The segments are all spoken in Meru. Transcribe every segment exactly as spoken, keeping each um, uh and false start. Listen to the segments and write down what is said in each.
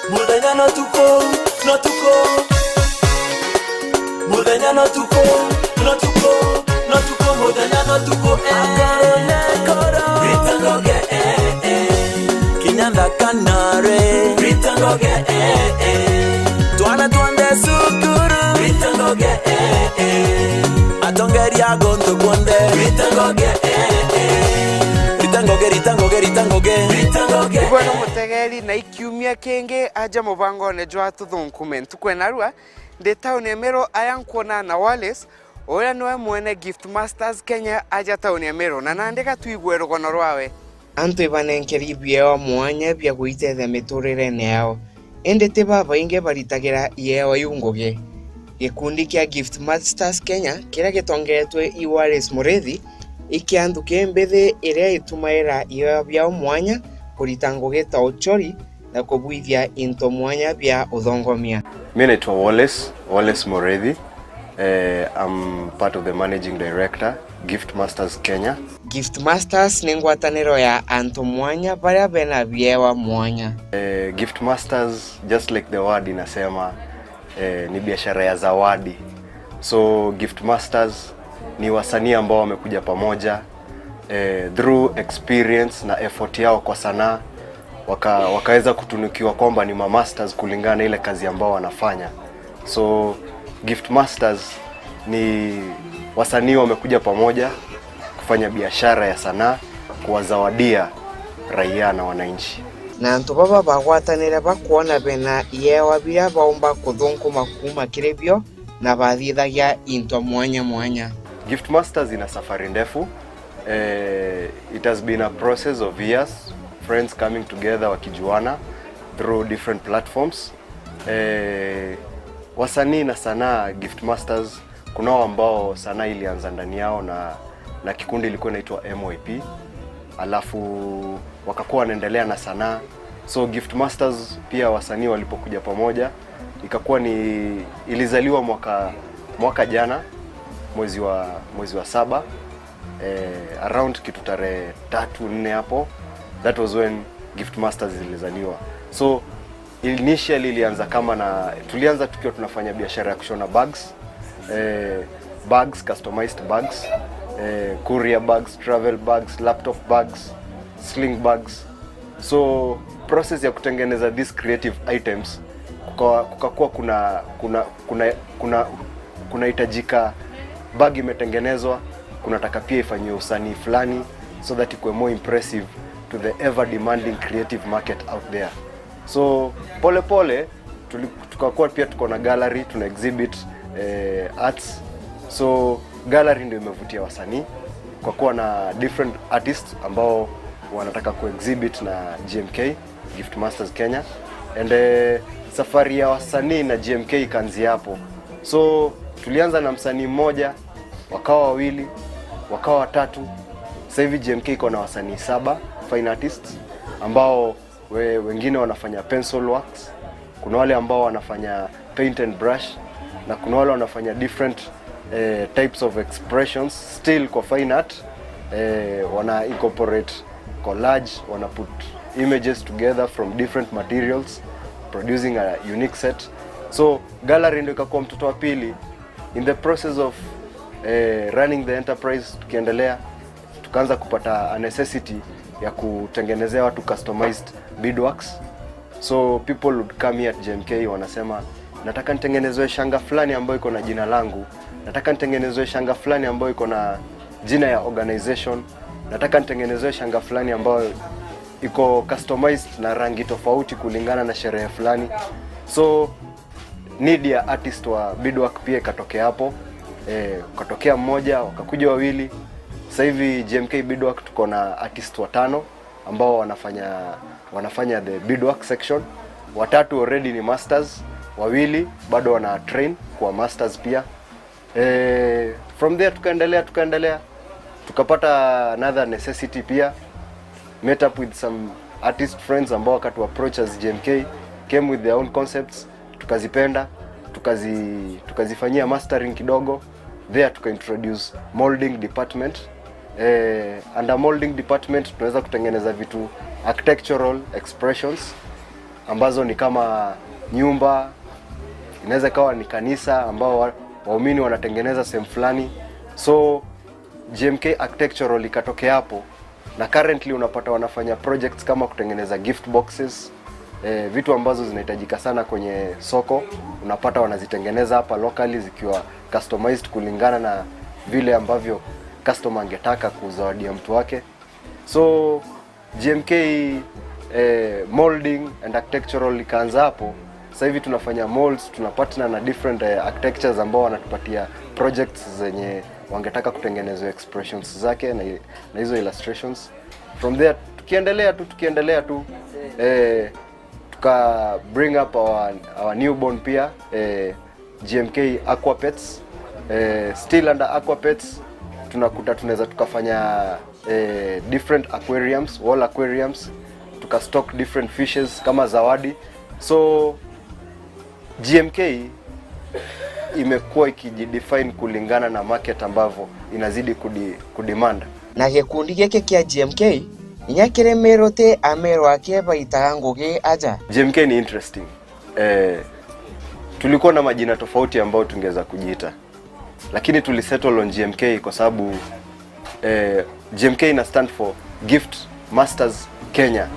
Muthenya no tuku, no tuku. Muthenya no tuku, no tuku, no tuku, muthenya no tuku, eh. Akoro ne koro. Rita Ngoge, eh, eh. Kinya nthaka nare. Rita Ngoge, eh, eh. Twana twonthe cukuru. Rita Ngoge, eh, eh. Atongeria guntu kwonthe. Rita Ngoge, eh, eh. Rita Ngoge, Rita Ngoge, Rita Ngoge. Rita Ngoge, eh. Igwe ni mutegeri na kiumia kingi aja mubangone jwa Tuthunkume Ntuku e Narua, ndi tauni ya Meru, aya nkwona na Wallace, uria niwe mwene Gift Masters Kenya, aja tauni ya Meru, na nandi ga twigue rugono rwawe. Antu ibanenkeri biewa mwanya bia gwitethia miturirene yao, indi ti babaingi baritagira iewa iu ngugi. Gikundi kia Gift Masters Kenya, kiria gitongeretwe i Wallace Murithi, i kia nthuki mbithi iria itumaira iewa biao mwanya kurita ngugi ta uchori, na kubwithia into mwanya bia uthongomia. Mi naitwa Wallace, Wallace Murithi. Eh, I'm part of the managing director, Gift Masters Kenya. Gift Masters ni ngwataniro ya antu mwanya baria bena biewa mwanya. Eh, Gift Masters, just like the word inasema, eh, ni biashara ya zawadi. So Gift Masters ni wasanii ambao wamekuja pamoja, eh, through experience na effort yao kwa sanaa, waka-, wakaweza kutunukiwa kwamba ni mamasters kulingana na ile kazi ambao wanafanya. So Gift Masters ni wasanii wamekuja pamoja kufanya biashara ya sanaa, kuwazawadia raia na wananchi. Na antu baba bagwatanire bakwona bena iewa biria baumba kuthunkuma kuuma kiri bio, na bathithagia into mwanya mwanya. Gift Masters ina safari ndefu. Eh, it has been a process of years, friends coming together wakijuana through different platforms. Eh, wasanii na sanaa, Gift Masters, kunao ambao sanaa ilianza ndani yao na, na kikundi ilikuwa inaitwa M Y P, alafu wakakuwa wanaendelea na sanaa. So Gift Masters pia, wasanii walipokuja pamoja, ikakuwa ni, ilizaliwa mwaka, mwaka jana, mwezi wa, mwezi wa saba, eh, around kitu tarehe tatu, nne hapo, that was when Gift Masters ilizaliwa. So initially ilianza kama na, tulianza tukiwa tunafanya biashara ya kushona bags, eh, bags, customized bags, eh, courier bags, travel bags, laptop bags, sling bags. So process ya kutengeneza these creative items, kuka-, kukakuwa kuna, kuna, kuna, kuna, kunahitajika bag imetengenezwa, kunataka pia ifanyiwe usanii fulani so that ikuwe more impressive to the ever demanding creative market out there. So pole pole tuli-, tukakuwa pia tuko na gallery, tuna exhibit, eh, arts. So gallery ndio imevutia wasanii kwa kuwa na different artists ambao wanataka ku exhibit na G M K, Gift Masters Kenya. And, eh, safari ya wasanii na G M K ikaanzia hapo. So tulianza na msanii mmoja, wakawa wawili, wakawa watatu. Sasa hivi G M K iko na wasanii saba, fine artists, ambao we-, wengine wanafanya pencil works, kuna wale ambao wanafanya paint and brush, na kuna wale wanafanya different, eh, types of expressions still kwa fine art. Eh, wana incorporate collage, wana put images together from different materials, producing a unique set. So gallery ndio ikakuwa mtoto wa pili. In the process of, eh, running the enterprise, tukiendelea, tukaanza kupata a necessity ya kutengenezea watu customized beadworks. So people would come here at G M K, wanasema, "Nataka nitengenezwe shanga fulani ambayo iko na jina langu, nataka nitengenezwe shanga fulani ambayo iko na jina ya organization, nataka nitengenezwe shanga fulani ambayo iko customized na rangi tofauti kulingana na sherehe fulani." So need ya artist wa beadwork pia ikatokea hapo. Eh, ukatokea mmoja, wakakuja wawili. Sasa hivi G M K Beadwork tuko na artist watano ambao wanafanya, wanafanya the beadwork section. Watatu already ni masters, wawili bado wana train kwa masters pia. Eh, from there tukaendelea, tukaendelea, tukapata another necessity pia. Met up with some artist friends ambao wakatu approach as G M K, came with their own concepts, tukazipenda, tukazi-, tukazifanyia mastering kidogo. There tuka introduce molding department. Eh, under molding department tunaweza kutengeneza vitu, architectural expressions. ambazo ni kama nyumba, inaweza ikawa ni kanisa ambao wa-, waumini wanatengeneza sehemu fulani. So G M K Architectural ikatokea hapo, na currently unapata wanafanya projects kama kutengeneza gift boxes, eh, vitu ambazo zinahitajika sana kwenye soko, unapata wanazitengeneza hapa locally zikiwa customized kulingana na vile ambavyo customer angetaka kuzawadia mtu wake. So G M K, eh, Molding and Architectural ikaanza hapo. Sasa hivi tunafanya molds, tuna partner na different, eh, architectures ambao wanatupatia projects zenye wangetaka kutengenezwa expressions zake na, na hizo illustrations. From there tukiendelea tu, tukiendelea tu, eh, tuka bring up our, our newborn pia, eh, G M K Aquapets. Eh, still under Aquapets, tunakuta tunaweza tukafanya, eh, different aquariums, wall aquariums, tuka stock different fishes kama zawadi. So G M K imekuwa ikijidefine kulingana na market ambavyo inazidi kudi-, kudemand. Na gikundi giki kia G M K, inya kiri Meru ti Ameru aki baitaga ngugi aja? G M K ni interesting. Eh, tulikuwa na majina tofauti ambayo tungeweza kujiita, lakini tulisettle on G M K kwa sababu, eh, G M K ina stand for Gift Masters Kenya.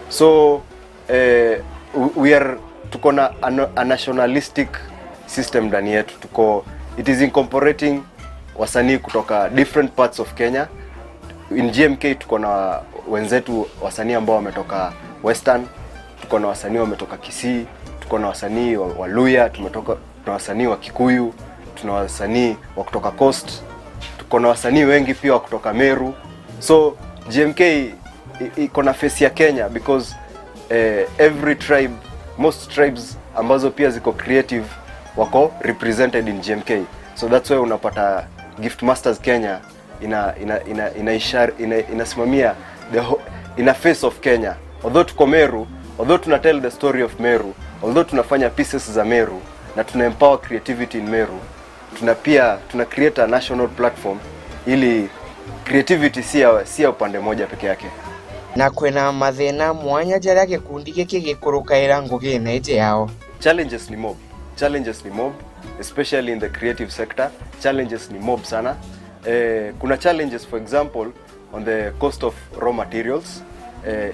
So eh, we, we are, tuko na a, a nationalistic system ndani yetu. Tuko, it is incorporating wasanii kutoka different parts of Kenya. In G M K tuko na wenzetu wasanii ambao wametoka Western, tuko na wasanii wametoka Kisii, tuko na wasanii wa, wa Luhya, tumetoka na wasanii wa Kikuyu, tuna wasanii wa kutoka Coast, tuko na wasanii wengi pia wa kutoka Meru. So G M K i-, iko na face ya Kenya because, eh, every tribe, most tribes ambazo pia ziko creative wako represented in G M K. So that's why unapata Gift Masters Kenya ina, ina, ina, ina, ishar-, ina, inasimamia the whole, ina face of Kenya. Although tuko Meru, although tuna tell the story of Meru, although tunafanya pieces za Meru na tuna empower creativity in Meru, tuna pia, tuna create a national platform ili creativity si ya, si ya upande moja peke yake. Na kwina mathina mwanya jaria gikundi giki gikurukaira ngugine iji yao? Challenges ni mob. Challenges ni mob, especially in the creative sector. Challenges ni mob sana. Eh, kuna challenges, for example, on the cost of raw materials. Eh,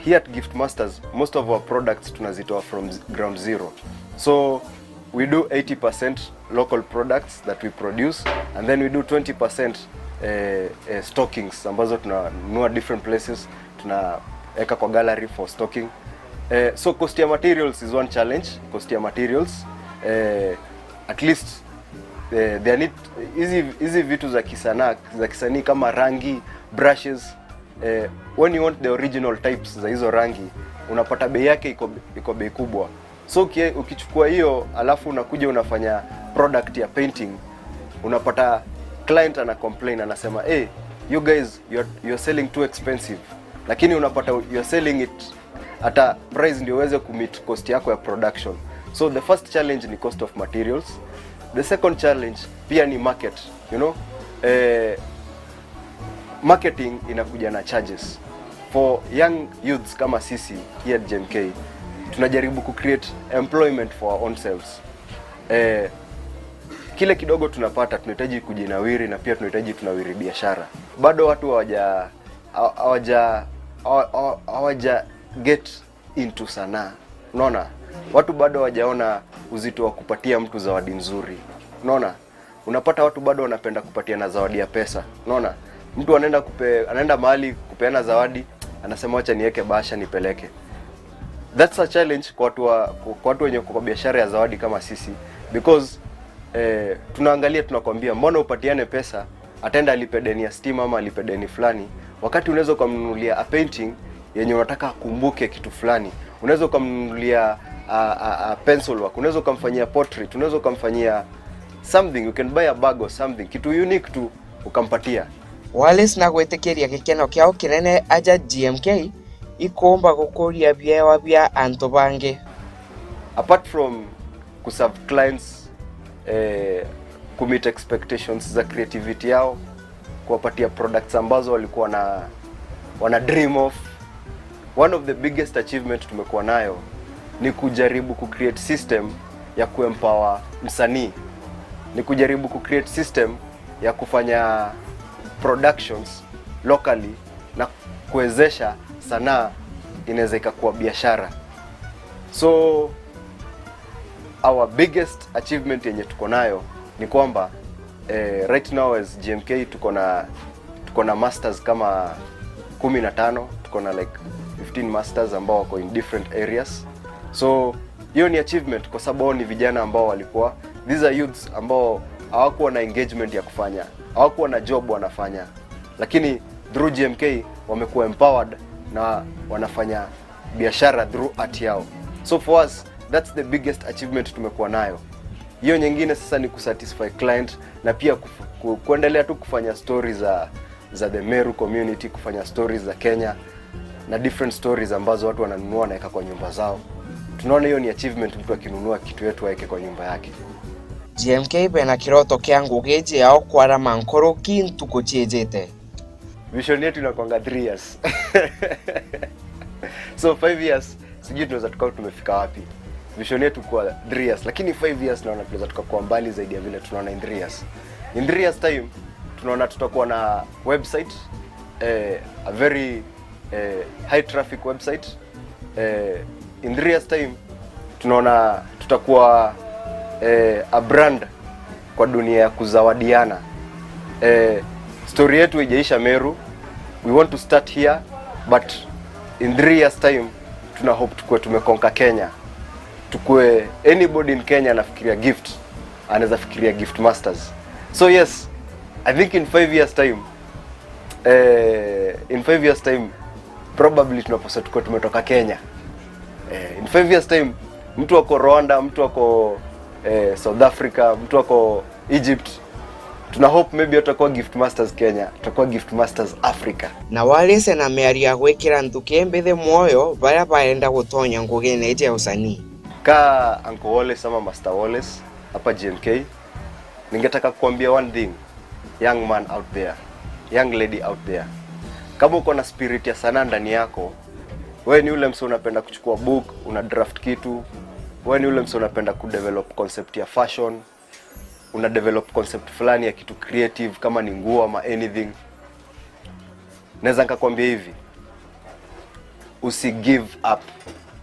here at Gift Masters, most of our products tunazitoa from z-, ground zero. So we do eighty percent local products that we produce, and then we do twenty percent, eh, eh, stockings ambazo tunanunua different places, tunaeka kwa gallery for stocking. Eh, so cost ya materials is one challenge, cost ya materials. Eh, at least, eh, they need hizi, hizi vitu za kisanaa, za kisanii kama rangi, brushes, eh, when you want the original types za hizo rangi, unapata bei yake iko, iko bei kubwa. So uki-, ukichukua hiyo alafu unakuja unafanya product ya painting, unapata client ana complain, anasema, "Hey, you guys, you're, you're selling too expensive." Lakini unapata you're selling it at a price ndio uweze kumeet cost yako ya production. So the first challenge ni cost of materials. The second challenge pia ni market, you know. Eh, marketing inakuja na charges. For young youths kama sisi here at G M K, tunajaribu ku create employment for our own selves. Eh, kile kidogo tunapata tunahitaji kujinawiri na pia tunahitaji tunawiri biashara. Bado watu hawaja, hawaja, hawa-, hawa-, hawaja get into sanaa. Unaona? Watu bado hawajaona uzito wa kupatia mtu zawadi nzuri. Unaona? Unapata watu bado wanapenda kupatiana zawadi ya pesa. Unaona? Mtu anaenda kupe-, anaenda mahali kupeana zawadi, anasema, "Wacha niweke bahasha nipeleke." That's a challenge kwa watu wa, kwa watu wenye kwa biashara ya zawadi kama sisi, because, eh, tunaangalia, tunakwambia, "Mbona upatiane pesa, ataenda alipe deni ya stima ama alipe deni fulani?" Wakati unaweza ukamnunulia a painting yenye unataka akumbuke kitu fulani. Unaweza ukamnunulia a, a, a pencil work, unaweza ukamfanyia portrait, unaweza ukamfanyia something, you can buy a bag or something, kitu unique tu ukampatia. Wallace na gwitikiria gikeno kiao kinene aja G M K ikumba gukuria biewa bia antu bangi. Apart from kuserve clients, eh, kumeet expectations za creativity yao, kuwapatia products ambazo walikuwa na, wana dream of, One of the biggest achievement tumekuwa nayo ni kujaribu ku create system ya ku empower msanii, ni kujaribu ku create system ya kufanya productions locally na kuwezesha sanaa inaweza ikakuwa biashara. So our biggest achievement yenye tuko nayo ni kwamba eh, right now as G M K tuko na tuko na masters kama kumi na tano, tuko na like fifteen masters ambao wako in different areas. So hiyo ni achievement kwa sababu ni vijana ambao walikuwa, these are youths ambao hawakuwa na engagement ya kufanya, hawakuwa na job wanafanya, lakini through G M K wamekuwa empowered na wanafanya biashara through art yao. So for us, that's the biggest achievement tumekuwa nayo. Hiyo nyingine sasa ni kusatisfy client na pia kuf- ku- kuendelea tu kufanya stories za za the Meru community, kufanya stories za Kenya na different stories ambazo watu wananunua wanaweka kwa nyumba zao. Tunaona hiyo ni achievement, mtu akinunua kitu yetu aweke kwa nyumba yake. G M K bena kiroto kia ngugi iji yao kwarama nkuruki ntuku ciijite. Vision yetu inakwanga three years. So five years, sijui tunaweza tukao tumefika wapi. Vision yetu kwa three years, lakini five years naona tunaweza tukakuwa mbali zaidi ya vile tunaona in three years. In three years time tunaona tutakuwa na website, eh, a very eh, high traffic website. Eh, in three years time tunaona tutakuwa eh, a brand kwa dunia ya kuzawadiana. Eh, story yetu haijaisha Meru. We want to start here, but in three years time tuna hope tukue tumekonka Kenya, tukue anybody in Kenya anafikiria Gift anaweza fikiria Gift Masters. So yes, I think in five years time eh, in five years time probably tunapaswa tukuwa tumetoka Kenya. Eh, in five years time mtu ako Rwanda, mtu ako eh, South Africa, mtu ako Egypt, tuna hope maybe atakuwa Gift Masters Kenya, atakuwa Gift Masters Africa. Na Wallace na miario ya gwikira nthuki mbithi mwoyo baria barenda gutonya ngugine iji ya usanii. Ka Uncle Wallace ama Master Wallace hapa G M K, ningetaka kuambia one thing, young man out there, young lady out there, kama uko na spirit ya sanaa ndani yako, wewe ni ule mse unapenda kuchukua book, una draft kitu, wewe ni ule mse unapenda kudevelop concept ya fashion, una develop concept fulani ya kitu creative, kama ni nguo ama anything, naweza nikakwambia hivi, usi give up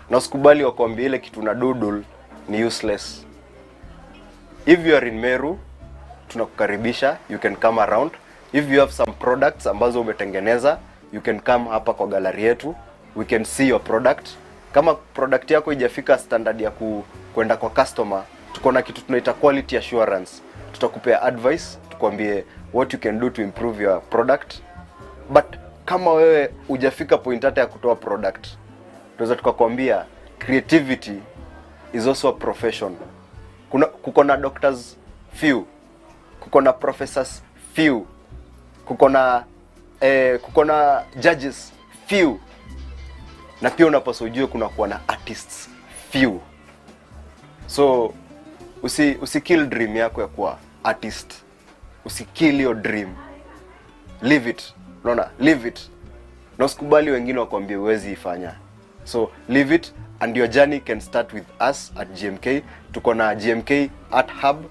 na usikubali wakwambia ile kitu una doodle ni useless. If you are in Meru, tunakukaribisha, you can come around. If you have some products ambazo umetengeneza, you can come hapa kwa gallery yetu, we can see your product. Kama product yako ijafika standard ya ku, kwenda kwa customer, tuko na kitu tunaita quality assurance. Tutakupea advice, tukwambie what you can do to improve your product. But kama wewe ujafika point hata ya kutoa product, tunaweza tukakwambia creativity is also a profession. Kuna, kuko na doctors few, kuko na professors few, kuko na eh, kuko na judges few, na pia unapaswa ujue kuna kuwa na artists few. So usi, usi kill dream yako ya kuwa artist, usi kill your dream, leave it. Unaona, leave it, na usikubali wengine wakwambie huwezi ifanya. So leave it and your journey can start with us at G M K. Tuko na G M K Art Hub.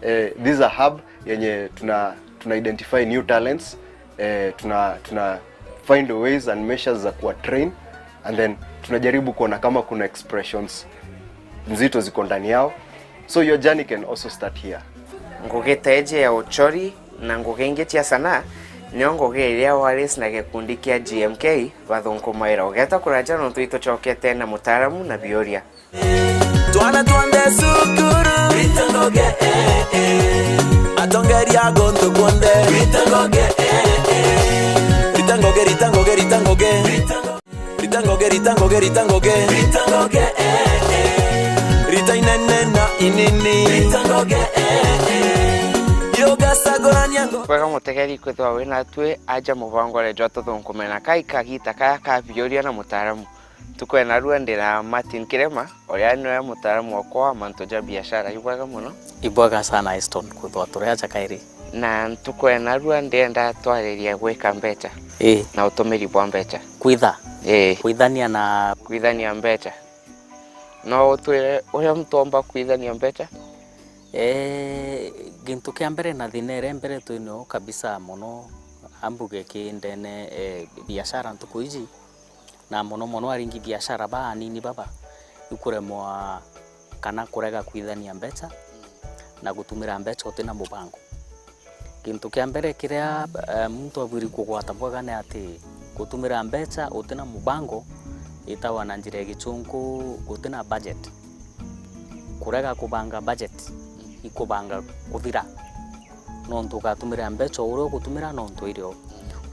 Eh, this is a hub yenye tuna, tuna identify new talents. Eh, tuna, tuna find ways and measures za kuwa train, and then tunajaribu kuona kama kuna expressions nzito ziko ndani yao. So your journey can also start here. Ngugi ta iji ya uchori na ngugi ingi cia sanaa nio ngugi iria Wallace na gikundi kia G M K bathunkumaira. Ugeta kuraja nontu itucokete na mutaaramu na biuria. Twana twonthe cukuru. Rita ngugi, eh, eh. Atongeria guntu kuonthe. Rita ngugi, eh, eh. Rita ngugi, rita ngugi, rita ngugi. Rita ngugi, rita ngugi, rita ngugi. Rita ngugi, eh, eh. Rita inene na inini. Rita ngugi, eh, eh. Yugacagurania ngo- Bwega mutegeri kwithirwa wi natwi aja mubangore jwa tuthunkume na kai kagita kaya ka biuria na mutaaramu. Ntuku ya narua ndi na Martin Kirema, uria niwe mutaaramu wakwa wa mantu ja biashara. Ibwega muno. Ibwega sana, Eston, kwithirwa turi aja kairi. Na ntuku ya narua ndienda twaririe gwika mbeca. Ii. Na utumiri bwa mbeca. Kwitha. Ii. Kwithania na kwithania mbeca. No utwire uria muntu omba kwithania mbeca? Ee, gintu kia mbere na thina iria mbere twinio kabisa mono, ambuge ki ndene, ee, biashara ntuku iji, na mono mono aringi biashara ba anini baba, ikuremwa kana kurega kwithania mbeca na gutumira mbeca utina mubango. Gintu kia mbere kiria, eh, muntu abwiri kugwata bwega ni ati gutumira mbeca utina mubango itagwa na njira ya gichunku gutina budget. Kurega kubanga budget ikubanga kuthira, nontu ugatumira mbeca uria ugutumira nontu irio.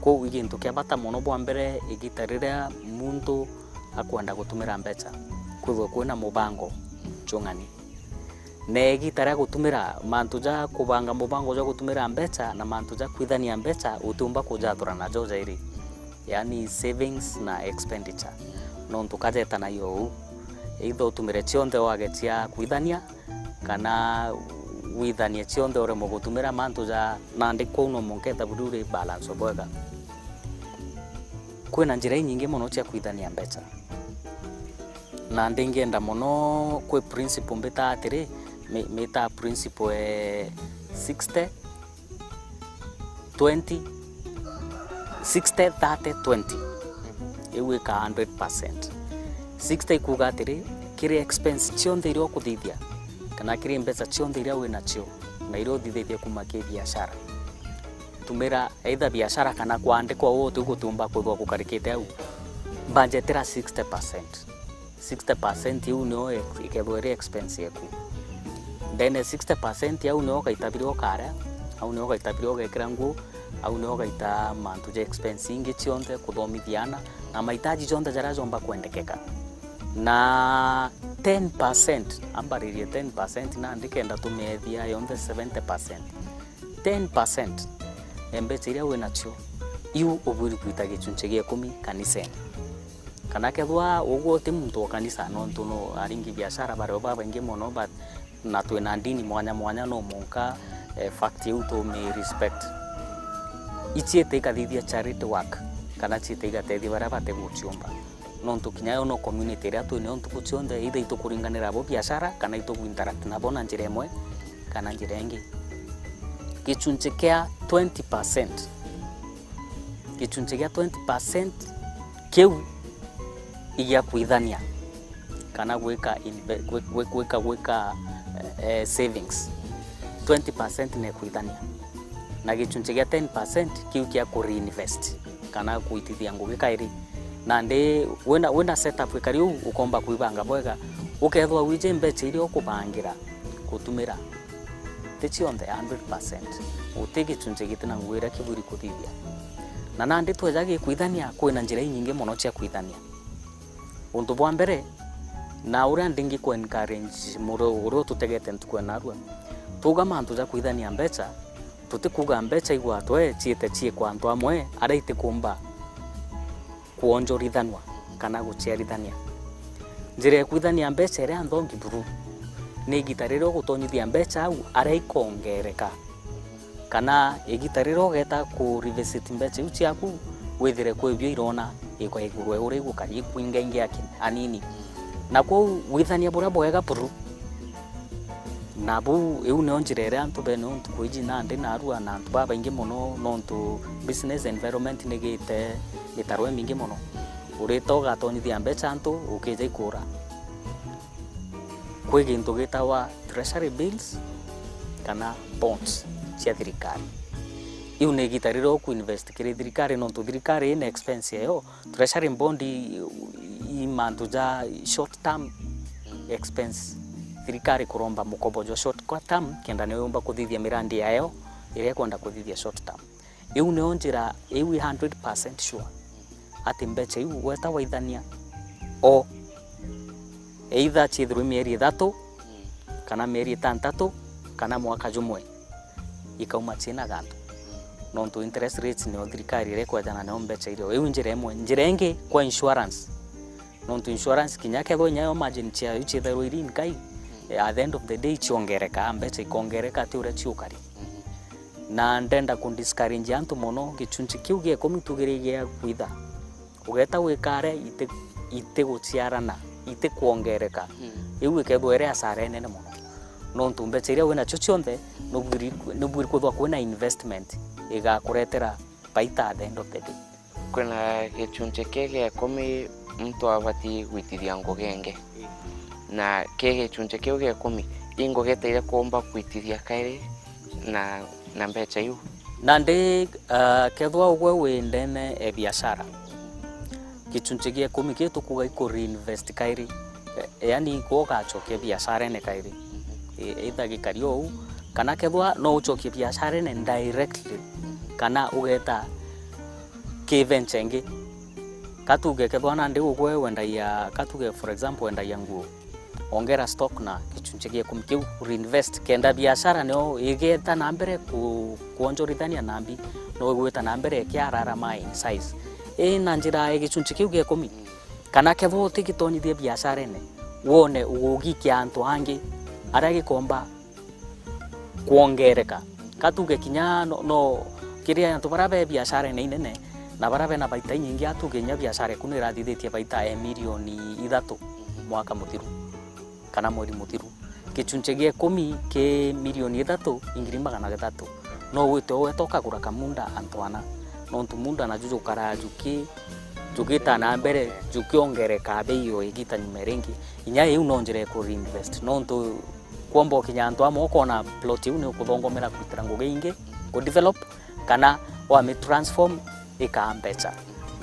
Kwou i gintu kia bata mono bwa mbere igita riria muntu akwenda gutumira mbeca, kwithwe kwina mubango jung'ani. Na igita ria gutumira mantu ja kubanga mubango jwa gutumira mbeca na mantu ja kwithania mbeca utiumba kujathurana jo jairi, yaani savings na expenditure, nontu kajetanagia uu. Either utumire cionthe wage cia kwithania, kana withanie cionthe uremwe gutumira mantu ja nandi kwou no mwanka etaburi uri balance bwega. Kwina njira inyingi mono cia kwithania mbeca. Na ndingenda mono kwi principle mbitaa atiri, mi-, mitaa principle, eh, sixty, twenty, sixty, thirty, twenty. Iu ika hundred percent. Sixty ikuuga atiri, kiri expense cionthe iria ukuthithia, kana kiri mbeca cionthe iria winacio, na iria uthithitie kuuma ki biashara, tumira either biashara kana kwandikwa uu uti gutiumba kwithwa gukarikite au, budgetira sixty percent. Sixty percent iu nio ex-, ikethwa iri expense yeku. Then sixty percent au nio ugaita biria ukaria, au nio ugaita biria ugekira nguo, au nio ugaita mantu ja expense ingi cionthe, kuthomithia ana, na mahitaji jonthe jaria jomba kwendekeka. Na ten percent, ambaririe ten percent, nandi kenda tumiethia yonthe seventy percent. Ten percent ya mbeca iria winacio, iu ubwiri kwita gichunchi gia ikumi kanisene. Kana kethwa ugwe uti muntu wa kanisa, nontu no aringi biashara bario babaingi mono, but na twina ndini mwanya mwanya, no mwanka, eh, fact iu tumi respect. Iciite ikathithia charity work, kana ciite igatethia baria bati guciumba. Nontu kinya yo no community iria twinio ntuku cionthe, either itukuringanira bo biashara, kana itukuinteract nabo na njira imwe, kana njira ingi. Gichunchi kia twenty percent, gichunchi gia twenty percent kiu i gia kwithania, kana gwika inve-, gwi-, gwi-, gwika, gwika, eh, eh, savings. Twenty percent ni kwithania. Na gichunchi gia ten percent kiu kia ku reinvest, kana kuitithia ngugi kairi. Nandi wina, wina setup ikari uu, ukomba kwibanga bwega, ukethwa wiji mbeca iria ukubangira gutumira, ti cionthe hundred percent, guti gichunchi gitina ngugi iria kibwiri kuthithia. Na nandi tweja gikwithania, kwina njira inyingi mono cia kwithania. Untu bwa mbere, na uria ndingi ku encourage muro uria ututegete ntuku ya narua, tuuga mantu ja kwithania mbeca, tutikuuga mbeca igwatwe ciite ciikwe antu amwe aria itikumba kwonjorithanua kana guciarithania. Njira ya kwithania mbeca iria nthongi buru ni igita riria ugutonyithia mbeca au aria ikongereka, kana igita riria ugeta ku revisit mbeca iu ciaku, withire kwi bio irona ikwa iguru ya uria igukari ikwinga ingi aki-, anini. Na kwou withania buria bwega buru. Na buu, iu nio njira iria antu bene untu kwiji nandi narua na antu babaingi mono, nontu business environment nigite mitaro imingi mono. Urita ugatonyithia mbeca antu, ukija ikura. Kwi gintu gitawa treasury bills kana bonds cia thirikari. Iu ni igita riria ukuinvest kiri thirikari, nontu thirikari ina expense yayo. Treasury bond i, i mantu ja short term expense. Thirikari kuromba mukobo jwa short term, kenda niyo yumba kuthithia mirandi yayo iria ikwenda kuthithia short term. Iu niyo njira, iu i hundred percent sure ati mbeca iu weta waithania o, either ciithirwe mieri ithatu, kana mieri itantatu, kana mwaka jumwe, ikauma ciina gantu. Nontu interest rates niyo thirikari iria ikwejana nayo mbeca irio. Iu njira imwe. Njira ingi kwa insurance. Nontu insurance kinya kethwa inya yo margin ciayo ciithairwa iri nkai, eh, at the end of the day ciongereka, mbeca ikongereka ati uria ciukari. Na ndenda ku discourage antu mono, gichunchi kiu gia ikumi tugiririe kwitha Ugeeta wikare iti-, itiguciarana, itikwongereka. Mm. Iu ikethwa iri asara inene mono. Nontu mbeca iria winacio cionthe, nubwiri, nubwiri kwithwa kwina investment igakuretera baita at the end of the day. Kwina gicunci ki gia ikumi muntu abati gwitithia ngugi ingi. Na ki gicunci kiu gia ikumi, i ngugi ta iria kuumba gwitithia kairi na, na mbeca iu. Nandi, ah, kethwa ugwe wi ndene e biashara, gicunci gia ikumi kiu tukuuga iku reinvest kairi. E, yani, gwe ugacokia biasharene kairi. E, either gikari o uu, kana kethwa no ucokie biasharene directly, kana ugeeta ki venture ingi. Ka tuuge kethwa nandi ugwe wendagia, ka tuuge for example wendagia nguo, ongera stock na gicunci gia ikumi kiu reinvest, kenda biashara nio igeeta na mbere ku-, kwonjorithania nambi, no igwita na mbere ikiararama in size. Ii na njira ya gicunci kiu gia ikumi, kana kethwa utigitonyithie biasharene, wone ugugikia antu angi aria gikomba kwongereka. Ka tuuge kinya no, no, kiri antu baria be biasharene inene na baria bena baita inyingi, a tuuge kinya biashara eku ni irathithitie baita e milioni ithatu mwaka muthiru kana mweri muthiru. Gicunci gia ikumi ki milioni ithatu ingiri magana jathatu. No wite ugeta ukagura kamunda antu ana, nontu munda naju jukaraa juki-, jugita na mbere jukiongereka bei o igita nyuma ringi. Inya iu no njira ya ku reinvest, nontu kwomba ukinya antu amwe ukona plot iu ni ukuthongomera kwitira ngugi ingi, ku develop, kana wami transform ikaa mbeca,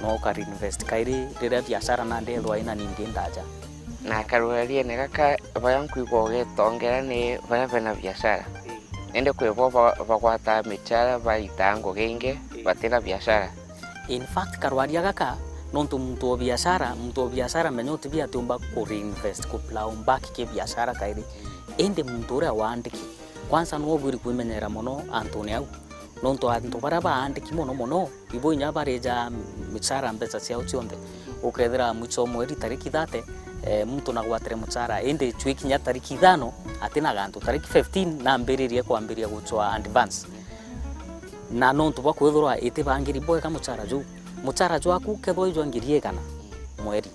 no uka reinvest kairi riria biashara nandi ethwa ina nindi ndaja. Na karwariene gaka, baria nkwigua ugitongera ni baria bena biashara. Indi kwi bo ba-, bagwataa michara, baitaa ngugi ingi, batina biashara. In fact, karwaria gaka, nontu muntu o biashara, muntu o biashara menya utibi atiumba ku reinvest, ku plow back ki biashara kairi. Indi muntu uria waandiki, kwanza nwe ubwiri kwimenyera mono antune au. Nontu antu baria baandiki mono mono, ibo inya barija michara mbeca ciao cionthe. Ukethira mwicho o mweri tariki thirty, eh, muntu nagwatire muchara, indi cwi kinya tariki ithano, atina gantu. Tariki fifteen, nambiririe kwambiria guchwa advance. Na nontu bwa kwithirwa itibangiri bwega muchara juu, muchara jwaku kethwa ijwa ngiri igana mweri,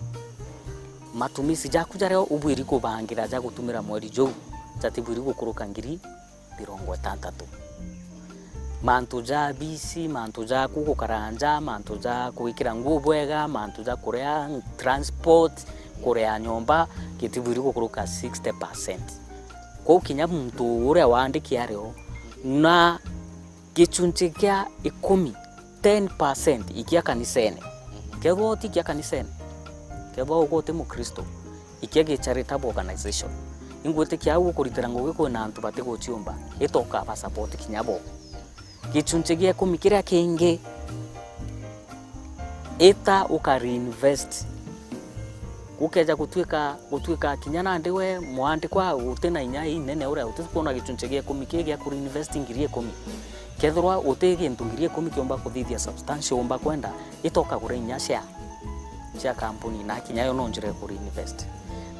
matumisi jaku jaria ubwiri kubangira ja gutumira mweri juu, jatibwiri gukuruka ngiri mirongo itantatu. Mantu ja bisi, mantu jaku gukara nja, mantu ja gwikira nguo bwega, mantu ja kuria, transport, kuria nyomba, gitibwiri gukuruka sixty percent. Kwou kinya muntu uria waandiki ario na gicunci kia ikumi, ten percent, ikia kanisene. Kethwa utikia kanisene, kethwa ugwe uti Mukristo, ikia gi charitable organization. Ingwitikia au ukuritira ngugi kwina antu batiguciumba, ita ukaba support kinya bo. Gicunci gia ikumi kiria kingi, ita uka reinvest. Gukeja gutuika, gutuika kinya nandi we mwandikwa uti na inya inene uria utikwona gicunci gia ikumi ki gia ku reinvest ngiri ikumi. Kethirwa uti gintu ngiri ikumi kiumba kuthithia substantial umba kwenda, ita ukagura inya share cia kampuni, na kinya yo no njira ya ku reinvest.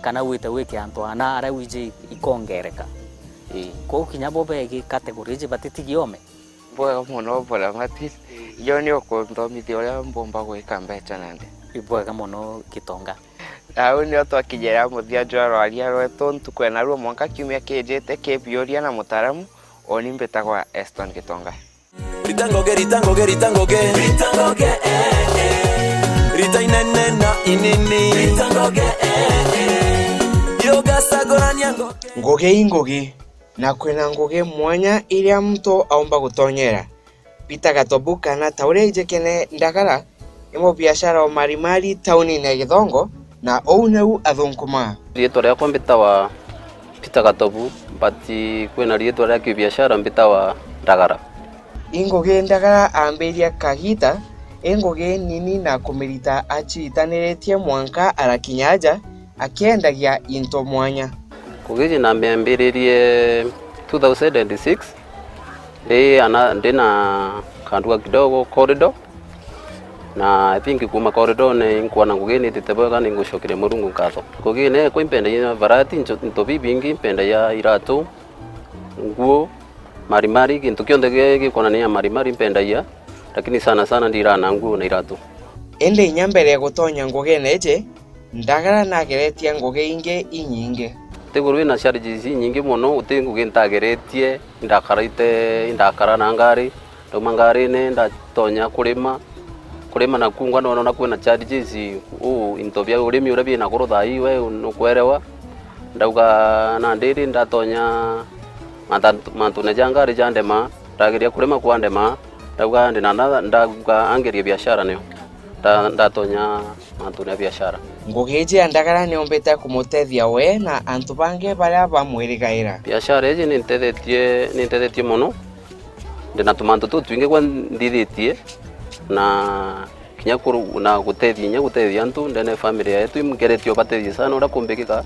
Kana wite wike antu ana aria wiji ikongereka. Ii, kwou kinya bo begi category iji batitigi ome. Bwega mono, Bwana Martin. Ii. Yo ni ukunthomithia uria mbumba gwika mbeca nandi. Ibwega mono, Gitonga. Na au nio twakinyira muthia jwa rwaria rwetu ntuku ya narua mwanka kiumia kijite ki biuria na mutaaramu. Uni mbitagwa Eston Gitonga. Rita ngugi, rita ngugi, rita ngugi. Rita ngugi, eh, eh. Rita inene na inini. Rita ngugi, eh, eh. Yugacagurania ngugi. Ngugi i ngugi. Na kwina ngugi mwanya iria muntu aumba gutonyera. Peter Gatobu, kana ta uria ijikene Ndagara, ni mubiashara o Marimari taunine ya Githongo, na uu niu athunkumaa. Riitwa riakwa mbitawa Peter Gatobu, but kwina riitwa ria kibiashara mbitawa Ndagara. I ngugi Ndagara aambiria kagiita, i ngugi nini na kumirita aciitaniritie mwanka arakinya aja, akiendagia into mwanya. Ngugi iji nambiambiririe two thousand and six, ndi ana, ndi na kanduka kidogo corridor, na I think kuuma corridor ni nkwona ngugi nitite bwega, ni ngucokeria Murungu nkatho. Ngugi ni kwa impendagia variety, ncho-, into bibingi, impendagia iratu, nguo, marimari, gintu kionthe gi-, gikonania marimari impendagia, lakini sana sana ndiraa na nguo na iratu. Indi inya mbere ya gutonya ngugine iji, Ndagara nageretie ngugi ingi inyingi. Nthiguru ina challenges inyingi mono, uti ngugi ntageretie, indakaraite, indakara na ngari, ndauma ngarine, ndatonya kurima. Kurima naku ngwa noona kwina challenges, uu into bia urimi uria bina kuru thaa ii we nukwerewa. Ndauga na ndiri ndatonya mantu, mantune ja ngari ja ndema, ndageria kurima kwa ndema, ndauga ndi na nda-, ndauga angerie biashara nio. Nda-, ndatonya mantune ya biashara. Ngugi iji ya ndagara niumbite kumutethia we na antu bangi baria bamwirigaira. Biashara iji nintethetie, nintethetie mono. Ndina tumantu tutwingi kwa nthithitie, na kinya kuru-, na gutethia, inya gutethia antu ndene ya family yetu, ngeretie ubatethia sana uria kumbikika,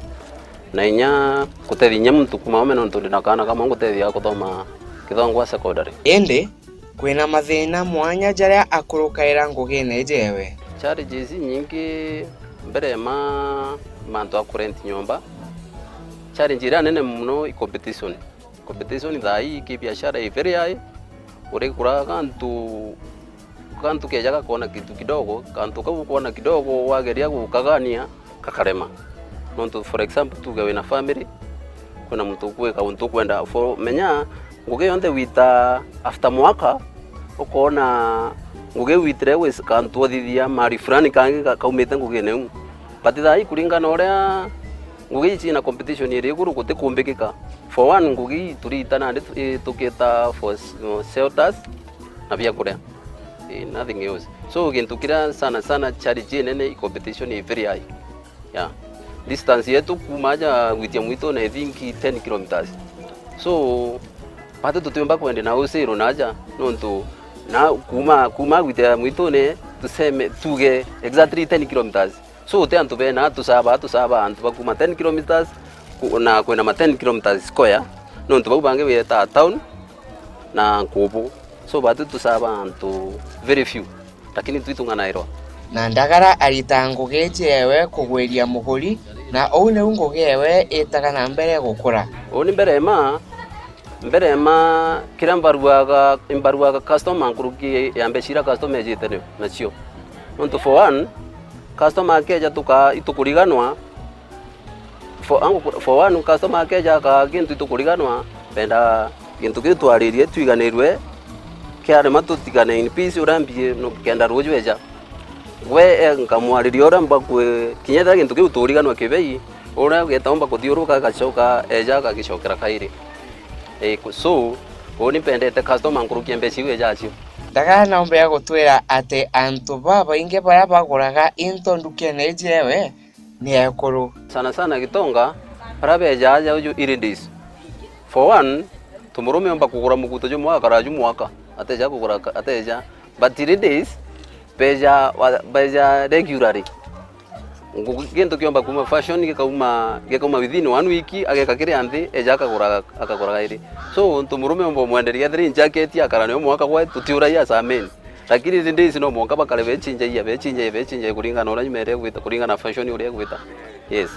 na inya gutethia inya muntu kuma ome, nontu ndina kaana kamwe ngutethia kuthoma Kithongwa secondary. Indi, kwina mathina mwanya jaria akurukaira ngugine jewe. Challenges inyingi, mbere ma mantu a kurent nyomba. Challenge iria nene mono i competition. Competition thaa ii ki biashara i very high. Urigura kantu, kantu keja gakona kintu kidogo, kantu kau ukona kidogo wageria gukagania, gakarema. Nontu, for example, tuge wina family, kwina muntu ukwika untu ukwenda, for, menya, ngugi yonthe wita after mwaka, ukoona ngugi iu witire gwis-, kantu uthithia mali fulani kangi ka-, kaumite ngugine iu. But thaa ii kuringana uria ngugi ici ina competition iri iguru, guti kumbikika. For one, ngugi ii turiita nandi tu-, i-, tukiita for s-, shelters na biakuria. Eh, nothing else. So, gintu kiria sana sana challenge inene i competition i very high. Yeah. Distance yetu kuuma aja gwitia mwitune, I think, ten kilometers. So, batu tutiumba kwenda na wholesale na aja, nontu na kuuma, kuuma gwitia mwitune, tuseme, tuge exactly ten kilometers. So, uti antu bena, tusaba, tusaba antu ba kuuma ten kilometers, ku-, na kwenda ma ten kilometers square, nontu bau bangi betaa town na nkubu. So, batu tusaba antu very few. Lakini twitung'anairwa. Na ndagara arita ngugi ciewe kugwiria muguri, na uu niu ngugi ewe itaga na mbere gukura. Uu ni mbere ma, mbere ma kiria mbaruaga, imbaruaga customer nkuruki ya mbeca iria customer ejite ni-, nacio. Nontu for one, customer akeja tuka-, itukuriganwa, For, angu, for one, customer akeja akaa gintu itukuriganwa, benda gintu kiu twaririe twiganirue, kiarema tutigane in peace, uria mbi no kenda ruju eja. We, eh, nkamwariria uria mbakwi, kinya ethira gintu kiu turiganwa kibei, uria ugeta umba kuthiuruka agacoka eja agagicokera kairi. Eh, ku-, so, uu ni mpendete customer nkuruki ya mbeca iu eja acio. Ndagara naumbe ya gutwira ati antu babaingi baria baguraga into ndukene iji ewe, ni ekuru. Sana sana Gitonga, baria beja aja uju early days. For one, tumurume omba kugura muguto jumwe akara ju mwaka, ateja kugura ka-, ateja. But early days, beja wa-, beja regularly. Ngu-, gintu kiomba kuuma fashion, gikauma, gikauma within one week, ageka kiria nthi, eja akagura, akagura gairi. So, tumurume omba umwenderia, ethira i jacket akara nayo mwaka gwe, tutiuragia as a men. Lakini early days no mwanka bakare bechinjagia, bechinjagia, bechinjagia kuringana na uria nyuma iria igwita, kuringana na fashion uria igwita. Yes.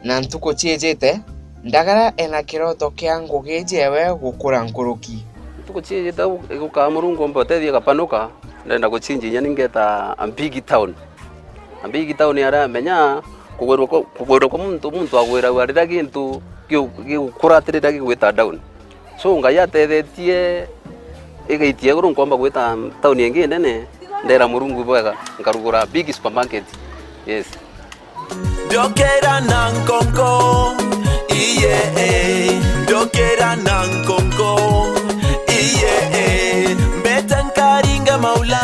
Na ntuku ciijite, ndagara ena kiroto kia ngugi jewe gukura nkuruki. Ntuku ciijite igukaa Murungu omba utethia gapanuka, ndenda guchinjia inya ningeta a big town. A big town aria menya kugwirwa kwa, kugwirwa kwa muntu, muntu agwiragwa riria gintu giu-, gigukura ati riria gigwita down. So, Ngai atethetie, igaitia iguru nkomba gwita tauni ingi nene, ndera Murungu bwega, nkarugura big supermarket. Yes. Ndokera na nkonko, iye, eh. Ndokera na nkonko, iye, eh. Mbeta nkaringa maula.